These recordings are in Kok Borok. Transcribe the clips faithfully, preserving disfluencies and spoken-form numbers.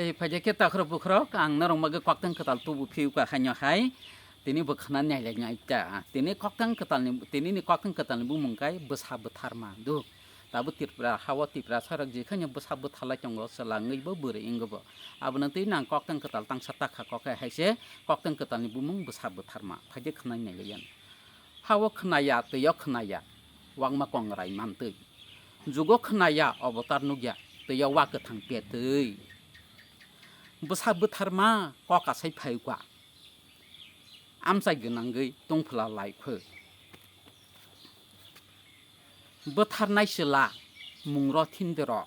Tei phaikhe takhro bukhro ang norok bagwi koktwng kwtal tubu phiuka haino hai. Tini bo khna nailai nai ta. Tini koktwng kwtalni, tini ni koktwng kwtalni bumung kai bwsa bwtharma. Du. Tabuk Tripura hao Tiprasa rok jikhaino bwsa bwtharlai tongo, chwla wngwi bo bwrwi wngwi bo. Abono twi nang koktwng kwtal tangsa takha kok hai haise koktwng kwtalni bumung bwsa bwtharma. Phaikhe khna nailai yan. Hao khna ya, twio khna ya, wangma kongrai mantwi. Jugo khna ya, obotar nuk ya, twio wa kwthang petwi. Bwsa bwtharma kok asai phai kwa. Amchai gwnangwi tongphla lai kho. Bwtharnai chwla mungro thindero.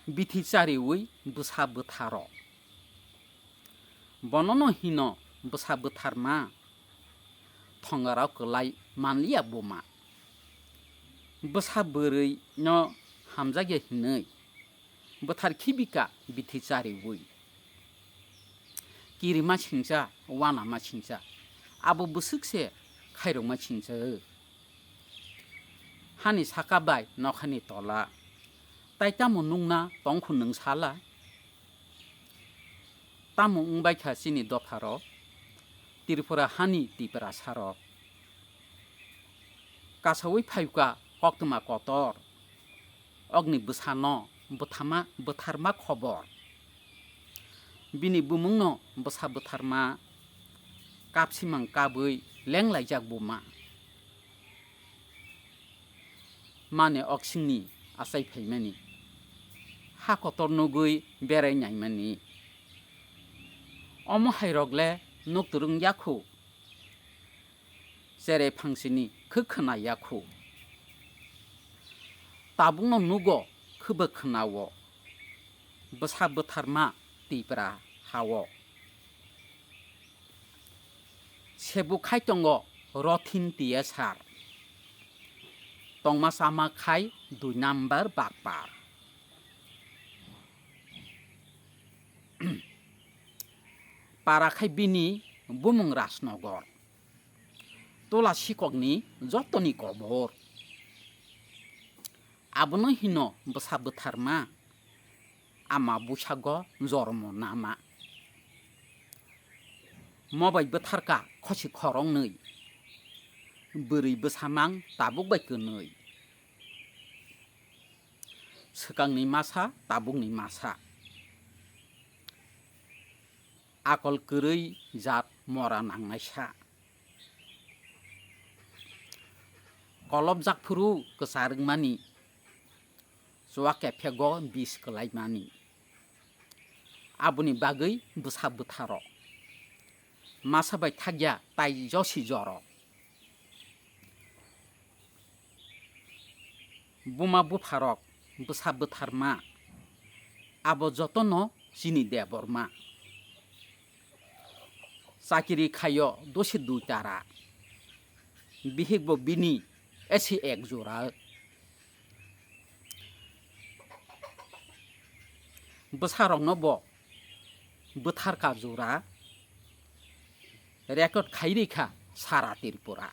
Bithi chariwi bwsa bwtharo. Bonono hino bwsa bwtharma. Thongarao kwlai manliya buma. Bwsa bwrwi no hamjakya hinwi. Bwthar khibika bithi chariwi. Kirima singcha, wanama singcha. Abo bwswk se khairokma singcha. Hani saka bai nokhani tola. Tai tamo nungna tongkhu nwng sala? Tamo wngbai kha chini dopharok, Tripura hani Tiprasarok? Kasaui phaikha koktwma kotor, okni bwsano bwthama, bwtharma khobor. Bini bumungno bwsa bwtharma kapsimang kabwi lenglaijak buma. Mane oksingni achai phaimani, ha kotor nugwi berai naimani. Omo hairok le nuk twrwng yakhu, cherai phangsini khwk khwna yakhu. Tabukno nugo khwbo khwnao, bwsa bwtharma Tipra hao. Sebu khai tongo Rothin T S R. Tongma chama khai dui number bakpar. Para khai bini bumung Rajnogor. Tola sikokni jotoni kobor. Abono hino bwsa bwtharma, ama busago jormo nama. Mobai bwtharka khosi khoroknwi, bwrwi bwsamang tabuk bai kwnwi. Swkangni masa, tabukni masa. Akol kwrwi jat mora nangnaisa. Kolopjak phuru kwchar wngmani, chuwa kephego bis kwlaimani. Aboni bagwi bwsa bwtharo masa bai thakya tai josi joro. Buma bupharok bwsa bwtharma, abo jotono chini Debbarma. Chakiri khaio dosi dui tara, bihikbo bini esi ek jora. Bwsarokno bo bwtharka jora record khai rikha sara Tripura.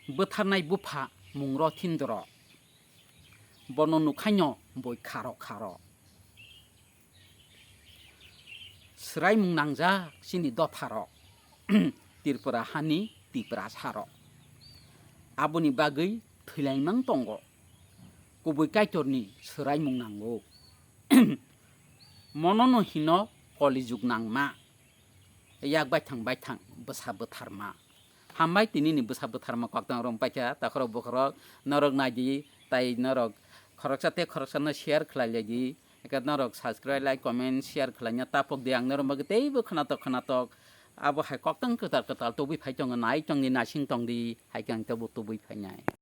Bwtharnai bupha mung Rothindro, bono nukhaino boi kharo kharo. Swraimung nangjak chini dopharok, Tripura hani Tiprasarok. Aboni bagwi thwilaimang tongo. Kubui Kaitorni swraimung nango. Monono hino kolijug nangma. Yak baithang baithang bwsa bwtharma. Hambai tinini bwsa bwtharma koktwma rwng paikha, takhorok bokhorok norok naidi, tai norok khoroksa tei khoroksano share khlai laidi. Eke norok subscribe, like, comment, share khlaina tapok di, ang norok bagwi teibo khwnatok khwnatok. Abo hai koktwng kwtal kwtal tubui phai tongo, nai tongdi, naising tongdi, hai khe ang teibo tubui phainai.